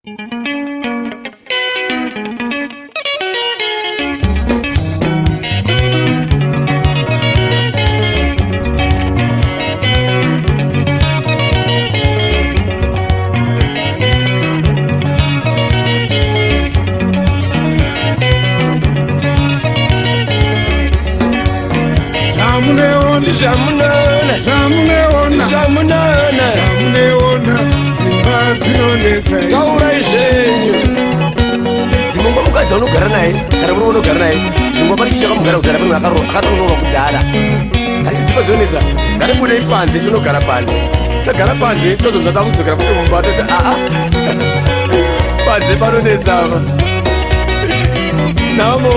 Zvamunoona, zvamunoona, zvamunoona, zvamunoona, dzimba dzinonetsa. Taurai zvenyu. Dzimwe mukadzi waunogara naye kana murume unogara naye, zvimwe pane chicho chakamugara kudhara, pane akatoroorwa kudhara. Asi dzimba dzinonetsa, ngatibudei panze tinogara panze. Tagara panze tozonzwa takudzokera kuti mumba toti aa panze panonetsa apa. Nhamo.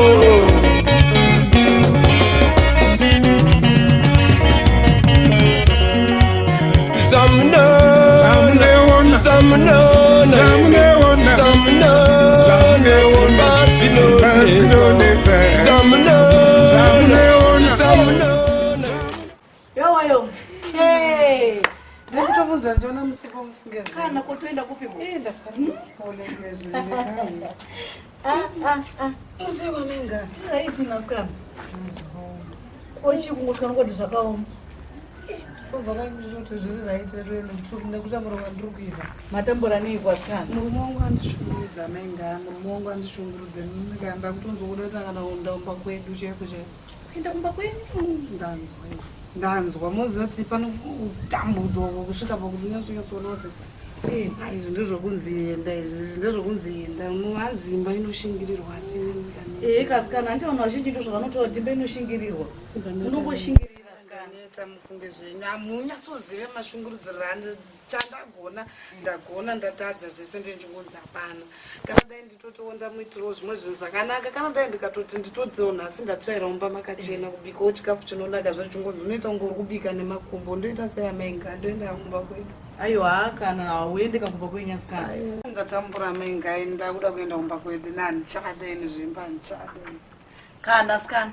Zvamunoona, Zvamunoona, zvamunoona, zvamunoona, zvamunoona, dzimba dzinonetsa. Zvamunoona, Zvamunoona. zvamunoona. Yowayo. Hey. Ndakutobvunza ndiona musipo mufunge zvenyu. Kana kotoenda kupi ko? Eh, ndafarira kuona zvinhu. Ah ah ah. Usiku amenga. Right nasikana. Ochi kungosvika nongoti zvakaoma. Kunzwa kandinoti zviri right vedu nekutambura kwandiri kuita. Matambura neiko asikana? Murume wangu andishungurudza mainga, murume wangu andishungurudza kana ndakutonzwa kuda kuti kana kuenda kumba kwedu chaiko chaiko. Kuenda kumba kwenyu? Ndanzwa. Ndanzwa moziva kuti pano kutambudzwa kusvika pakuti unyatsonyatsoona kuti izvi ndezvokunzi enda, izvi ndezvokunzi enda. Hanzi imba inoshingirirwa asi inini ndaneta. Eh kasikana, hanti vanhu vazhinji ndozvavanotaura kuti imba inoshingirirwa. Unongoshingirira asikana. Ndaneta mufunge zvenyu, hamunyatsozive mashungurudziro andi chandagona, ndagona ndatadza zvese ndinonzi hapana. Kana dai nditotiwo ndamuitirawo zvimwe zvinhu zvakanaka, kana dai ndikatoti nditotiwo nhasi ndatsvaira mumba makachena, kubikawo chikafu chinonaka zvachingonzi unoita kunge uri kubika nemakumbo. Ndoita sei amainga? Ndoenda kumba kwedu. Aiwa, kana hauende kakumba kwenyu asikana. Ndatambura amainga, ndakuda kuenda kumba kwedu nandichada ini zvemba handichada. Kana asikana,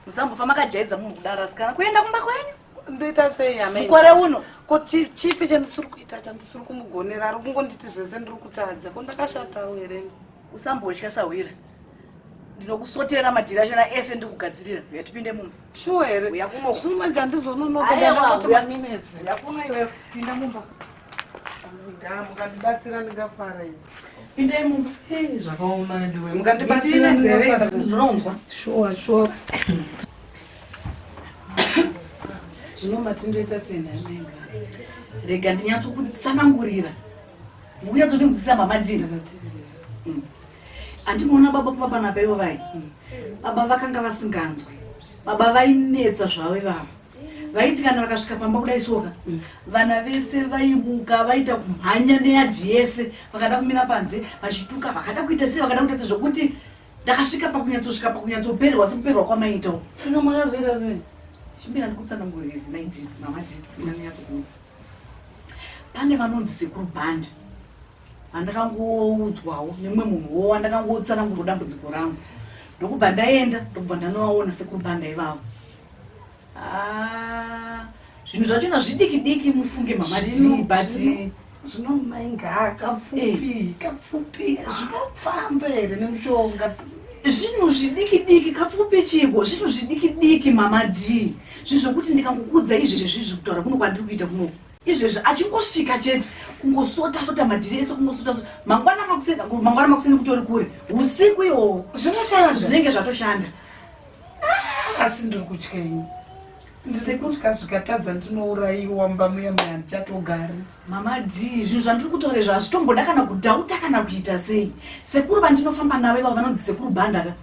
musambofa makajaidza munhu kudaro asikana. Kuenda kumba kwenyu? Ndoita sei amai? Mukore uno. Ko chipi chandisiri kuita chandisiri kumugonera? Ari kungonditi zvese ndiri kutadza. Ko ndakashatawo here? Usambotya sahwira. Ndinokusotera madhiri achona ese ndikugadzirira. Uya tipinde mumba. Shuwa here? Uya kuno. Zvino manje handizononoka, Aiwa, ndakati uya. maminitsi. Uya kuno iwewe. Pinda mumba. Mukandibatsira ndingafara ini. Pindai mumba. Ei, zvakaoma veduwe. Mukandibatsira Ndine nzeve ndingafara. idzi ndinonzwa. Shuwa, shuwa. Zvino mati ndoita sei nhai mainga? Rega ndinyatsokutsanangurira. Mukunyatsondinzwisisa mama Dini. Andinoona baba pamba panapa ivo vai. Baba vakanga vasinganzwi. Baba vainetsa zvavo ivava. Vaiti kana vakasvika pamba kudai soka, vana vese vaimuka vaita kumhanya neyadhi yese, vakada kumira panze vachituka, vakada kuita sei, vakada kuita sei, zvokuti ndakasvika pakunyatsosvika pakunyatsopererwa sekupererwa kwamaitawo. Saka makazoita sei? Chimbira ndikutsanangurire maidini, mama Dini, ndinonyatsokuudza. Pane vanonzi Sekuru Bhanda vandakangoudzwawo nemumwe munhuwo wandakangotsanangurwa dambudziko rangu, ndokubva ndaenda, ndokubva ndanovaona Sekuru Bhanda ivavo. Ah, zvinhu zvachona zvidiki diki mufunge mama Dini, but Zvino mainga kapfupi kapfupi zvinofamba here nemushonga? Zvinhu zvidiki diki kapfupi chiko, zvinhu zvidiki diki mama Dini, zvinhu zvokuti ndikangokudza izvezvi izvi kutaura kuno kwandiri kuita kunoku izvezvi achingosvika chete kungosota sota madhiri ese, kungosota sota, mangwana makuseni, mangwana makuseni kutori kure, usiku iwowo Zvinoshanda. Zvinenge zvatoshanda. Asi ndiri kutya ini, ndiri kutya zvikatadza ndinourayiwa mumba muya muya, handichatogari. Mama D, zvinhu zvandiri kutaura izvo hazvitomboda kana kudhauta kana kuita sei. Sekuru vandinofamba navo ivavo vanonzi Sekuru Bhanda ka,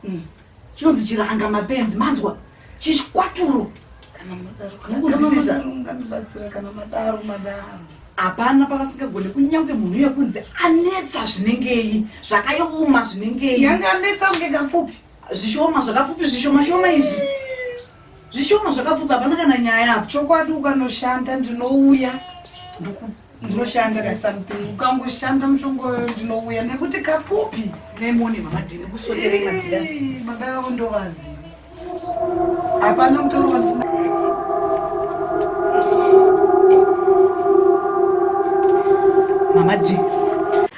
chinonzi chiranga mapenzi, manzwa, chikwaturo. Kana madaro, Mukunzwisisa? kana madaro mungandibatsira, kana madaro madaro. Hapana pavasingagone, kunyange munhu yekunzi anetsa zvinengei zvakaoma zvinengei. Yanga anetsa kunge kapfupi. Zvishoma zvakapfupi, zvishoma shoma izvi, zvishoma zvakapfupi, hapana kana nyaya apo. Chokwadi ukanoshanda ndinouya. Ndinoshanda Ndinoshanda something, ukangoshanda mushonga uyo ndinouya nekuti kapfupi. Nemone mama Dini, kusoterei madhiri. Ei, baba vavo ndovaziva, hapana mutauro wandisina. Mama D,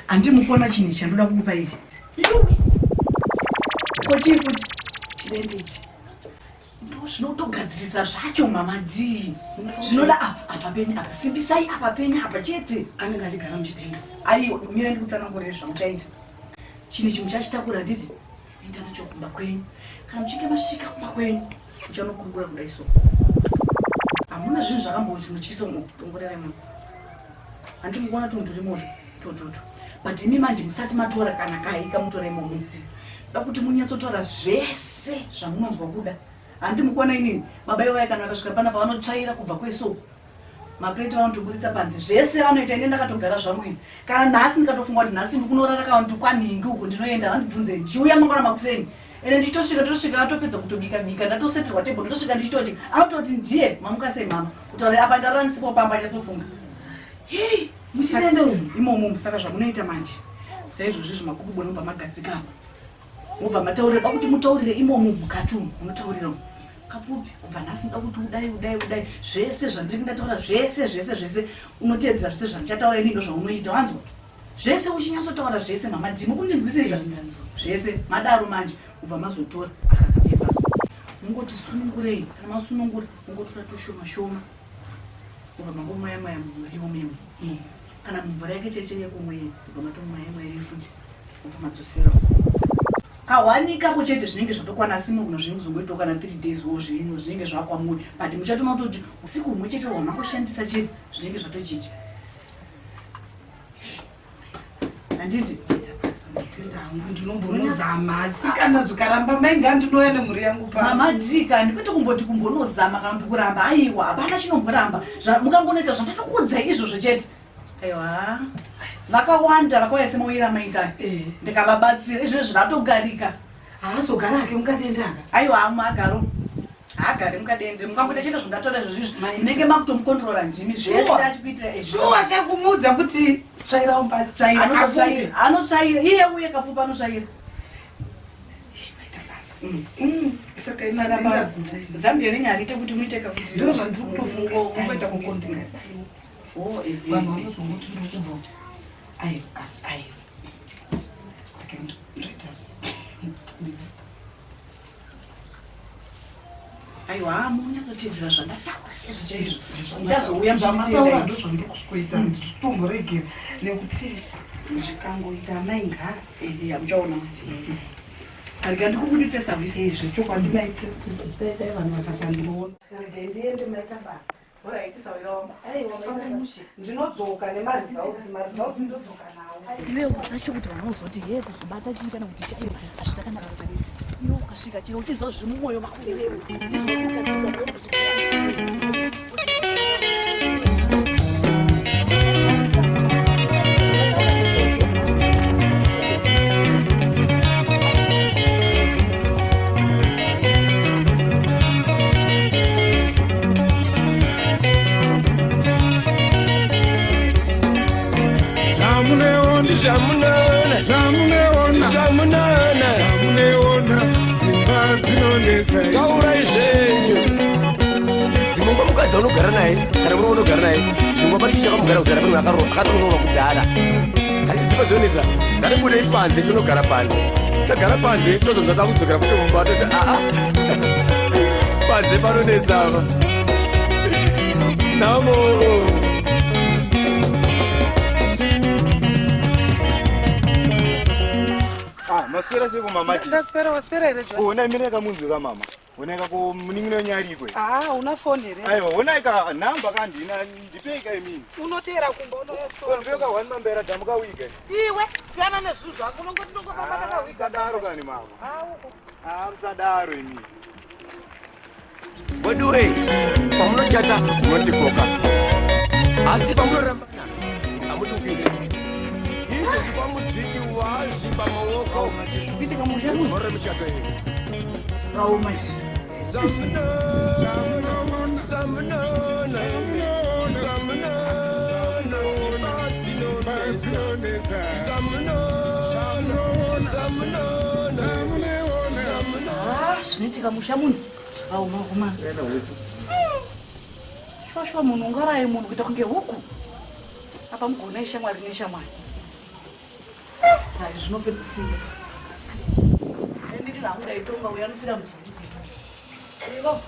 Handimukona chinhu ichi chandoda kukupa ichi. Yuwi. Ko chii futi? Chidende ichi. Ndo zvinotogadzirisa zvacho mama D. Zvinoda apa apa penyu apa. Simbisai apa penyu apa chete. Anenge achigara muchidende. Aiwa, mira ndikutsanangurire zvamuchaita. Chinhu ichi muchachitakura handiti? Enda nacho kumba kwenyu. Kana muchinge masvika kumba kwenyu, muchanokurukura kudai so. Hamuna zvinhu zvakambo zvinotyisa umo, tongorera imomo. Handiti mukuona tunhu turi moto tototo. But imi manje musati matora kana kaika mutora imomo. Da kuti munyatsotora zvese zvamunonzwa kuda. Handiti mukuona inini, baba ivaya kana vakasvika panapa vanotsvaira kubva kwese uko. Maplate vanotoburitsa panze zvese vanoita ini ndakatogara zvangu ini. Kana nhasi ndikatofunga kuti nhasi ndikunorara kana kuti kwanhingi uko ndinoenda vandibvunze ndichiuya mangwana makuseni. Ende ndichitosvika tosvika atopedza kutobika bika ndatosetirwa table ndotosvika ndichitoti anototi ndiye mamuka sei mama kutaura apa ndarara ndisipo pamba nyatsofunga. Hey, muchidende umu. Imomo saka zvamunoita manje saizvozvi zvimakubu mobva magadzika apa. Mobva mataurira da kuti mutaurire imomo mukati umu munotaurira umu. Kapfupi kubva nhasi ndoda kuti udai udai udai zvese zvandiri ndataura zvese zvese zvese unoteedzera zvese zvandichataura ini ndozvaunoita wanzwa zvese uchinyatsotaura zvese mama dhimo kundinzwisisa zvese madaro manje ubva mazotora aka kapepa mungoti sunungurei kana masunungura mungotora tushoma shoma ubva mangomwaya mwaya mumuriwo memo kana mumvura yake cheche yekumwe ubva matomwaya mwaya futi ubva madzosera kawanika kuchete zvinenge zvatokwana asi munhu zvinenge zvongoitawo kana 3 days wo zvenyu zvinenge zvakwamuri but muchatoona kutoti usiku humwe chete hwamakoshandisa chete zvinenge zvatochinja handiti Ndinombonozama asi kana zvikaramba mainga ndinouya nemhuri yangu pa. Mama Dika ndikuti kumboti kumbonozama kana kuti kuramba aiwa hapana chinomboramba mukangonoita zvandatokuudzai izvozvo chete aiwa vakawanda vakauya semauyira maita ndikavabatsira izvozvo zvatogarika. Haazogara hake mukadende aka. Aiwa amwe agaro haagari mukadende mukangoita chete zvandataura izvozvo izvi munenge makutomukontrora ndimi zvese achikuitira izvi. Shuwa chekumuudza kuti tsvaira mumbatso tsvaira Anototsvaira, anotsvaira iye uye Kapfupi anotsvaira. Saka ina Zambia renyu hariite kuti muite kakuti ndiro zvandiri kutofunga kungoita kukondinga. Oh, eh, Vanhu vanozongoti ndiri kubva. Aiwa asi aiwa. Okay, ndoita Aiwa munyatsotedzera zvandataura chaizvo chaizvo. Muchazouya zvamataura muchitenda. ndozvandiri kusweta nditotomboregera nekuti zvikangoita mai ngara Eh, hamuchaona manje. Sarika ndikubuditse sahwisi. Zvechokwadi maita dai vanhu vakasandiona. Regai ndiende maita basa. Alright, sahwira wangu. Aiwa maita basa. Ndinodzoka nemaresults, maresults ndodzoka nawo. Iwe usatye kuti vanozoti he kuzobata chii kana kuti chaiwa hazvina kana basa rese. Iwe ukasvika chero uchiziva zviri mumwoyo mako iwewe. Zvamunoona, Zvamunoona, zvamunoona, zvamunoona, zvamunoona, dzimba dzinonetsa. Taurai zvenyu. Dzimwe mukadzi unogara naye kana murume unogara naye dzimwe pane chichi chakamugara kudhara pane akatoroorwa kudhara asi dzimba dzinonetsa ngatibudei panze tinogara panze tagara panze tozonzwa takudzokera kuti mumba toti aa panze panonetsa apa nhamo. Ah, maswera seko mama chi. Ndaswera waswera here John? Ona mire kamunzi ka mama. Ona ka ko munin'ina wenyu ariko. Ah, una phone here? Aiwa, ona ka namba ka ndina ndipei ka imini. Unoteera kumba unotora. Ndipe ka one mambera dhamuka wiga. Iwe siyana nezvinhu zvako unongoti ndongofamba ndakawiga. Musadaro kani mama. Ah, uko. Ah, musadaro imini. Weduwe, pamunochata munotikoka asi pamunorambana hamuti kukwizei izvozvi kwamudzviti wazvimba maoko gore muchato iyi. Raoma izvi. Zvamunoona, zvamunoona, zvamunoona, dzimba dzinonetsa. Dzinonetsa. Zvamunoona, zvamunoona, Zvamunoona. Ah, zvinoitika musha munhu zvakaoma kuma. Shuwa shuwa munhu ungaraye munhu kuita kunge huku. Apa mugona ishamwari neshamwari. Hai, zvinopedza simba. Ndiri hangu ndaitonga uyo anofira mujeri. Ivo.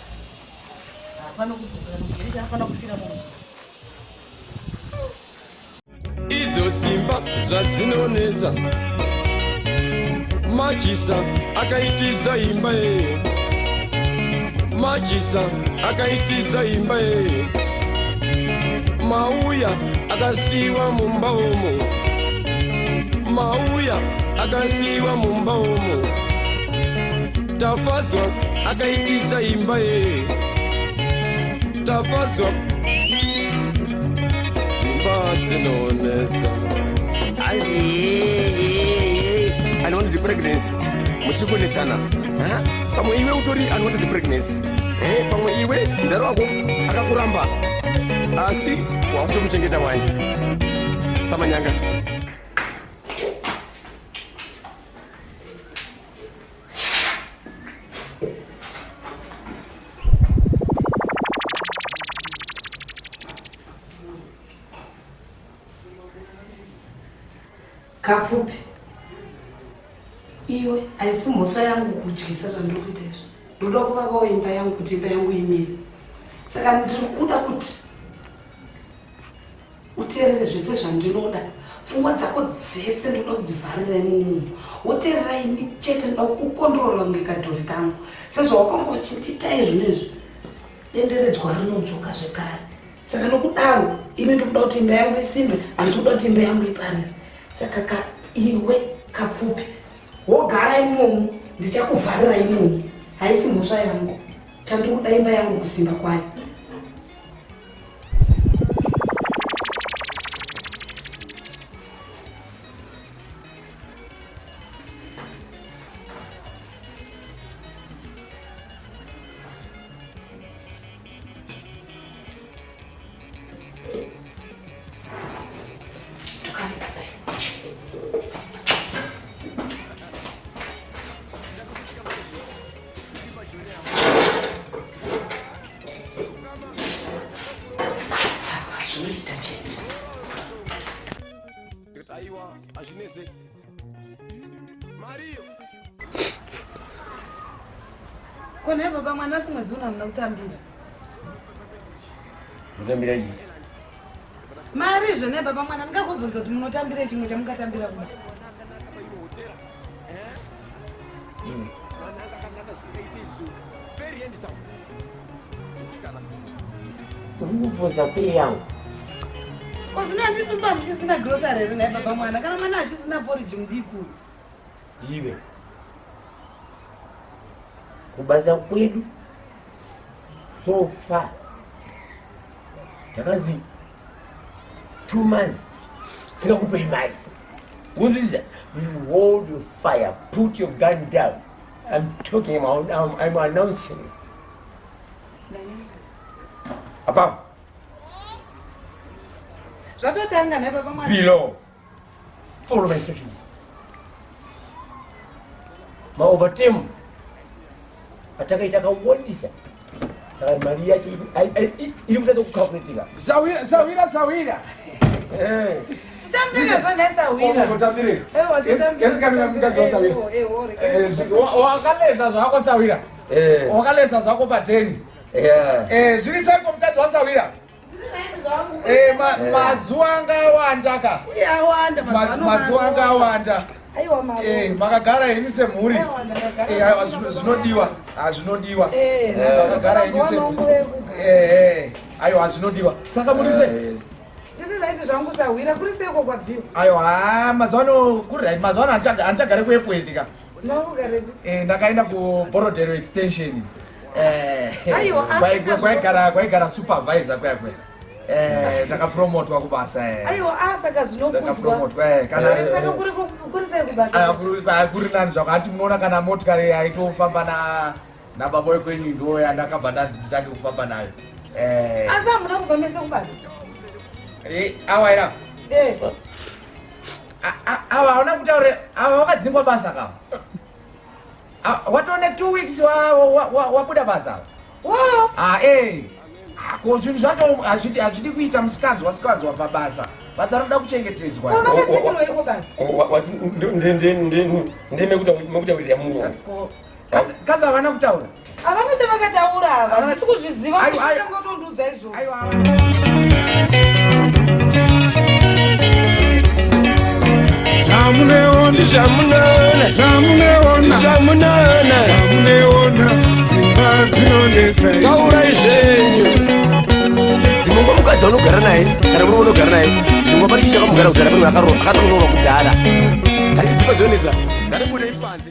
Hapana kudzokera mujeri, chaafana kufira mujeri. Idzo dzimba zvadzinonetsa, machisa akaitisa imba ye, machisa akaitisa imba ye, mauya akasiyiwa mumba umo, mauya akasiyiwa mumba umo, Tafadzwa akaitisa imba ye, Tafadzwa. Dzimba dzinonetsa. Hanzi unwanted pregnancy, muchikunesana. Pamwe iwe utori unwanted pregnancy. Pamwe iwe mudhara wako akakuramba, asi wakutomuchengeta wani samanyanga. Kapfupi, iwe haisi mhosva yangu kudyisa zvandiri kuita izvi. Ndoda kuvakawo imba yangu kuti imba yangu imire. Saka ndiri kuda kuti uteerere zvese zvandinoda. Pfungwa dzako dzese ndoda kudzivharira imomo. Woteerera ini chete, ndoda kukondorola kunge kadhori kangu. Sezvawakanga uchindiita izvino izvi, denderedzwa rinodzoka zvekare. Saka nokudaro, imi ndiri kuda kuti imba yangu isimbe, handisi kuda kuti imba yangu iparire. Saka ka iwe Kapfupi, wogara imomo, ndichakuvharira imomo. Haisi mhosva yangu. Chandiri kuda imba yangu kusimba kwayo. Zvinoita chete. Aiwa, hazvinetse mariyo. Kona baba, mwana asi mwedzi uno hamuna kutambira. Mutambira chii? Mari zvene baba mwana, ndingakubvunza kuti munotambira chimwe chamungatambira kubasa. Mwana akanaka singaite izvo, very handsome musikana. Uri kubvunza pei yangu? Ko zvino handisumba muchisina grocery here nhai baba mwana? Kana mwana achisina porridge mudiki uyu. Iwe, kubasa kwedu so far takanzi 2 months singakupei mari. Unzwisisa? We hold your fire, put your gun down. I'm talking about, I'm announcing above. Zvatotanga nhai baba mwana. Below, follow my instructions. Maovertime atakaita akawandisa, saka mari yacho iri kutadza kucalculatika. Sawira, sawira, sawira. Titambire zvo nhai sawira. Utambire. Ewa, tutambire. Kesikanira mukadzi wasawira. Ewo, ewo, Wakalesa zvako sawira. Wakalesa zvako pateni. Zviri seiko mukadzi wasawira? Mazuva anga awanda ka. Awanda. Mazuva anga awanda. Aiwa. Makagara henyu semhuri? Aiwa, ndakagara. Aiwa, zvinodiwa. Ah, zvinodiwa. Makagara henyu semhuri. Aiwa, zvinodiwa. Saka muri sei? Ndiri right zvangu sawira, kuri seiko kwadziwa? Aiwa, ah, mazuva ano kuri right. Mazuva ano handichagare kuEpworth ka. Makugarepi? Ndakaenda kuBorrowdale Extension. Aiwa, Kwaigara supervisor kwaya kwaya. Ndakapromotwa kubasa. Aiwa, a saka zvinokudzwa. Ndakapromotwa kana Saka kuri sei kubasa? Aiwa, kuri nani zvako. Hati munoona kana motikari yaitofamba nababa wekwenyu ndo yandakabva ndanzi nditange kufamba nayo. Asi hamuna kubva mese kubasa? Awa ira. Eh. Ava hauna kutaura, ava wakadzingwa basa kava. Watone 2 weeks wabuda basa ava. Wo. Ah. Ko zvinhu zvacho hazvidi kuita musikanzwa sikanzwa pabasa. Basa rinoda kuchengetedzwa. Vakadzingirweiko basa? Ndemekutaurira muno. Kasi havana kutaura. Havana chavakataura ava, handisi kuzviziva. Aiwa, aiwa. Kutongondiudza izvozvo. Aiwa. Zvamunoona, Zvamunoona, zvamunoona, zvamunoona, zvamunoona, dzimba dzinonetsa. Taurai zvenyu. Dzimwe mukadzi waunogara naye kana murume unogara naye, dzimwe pane chichakamugara kudhara, pane akatoroorwa kudhara, kati dzimba dzionesa ngatibudei panze.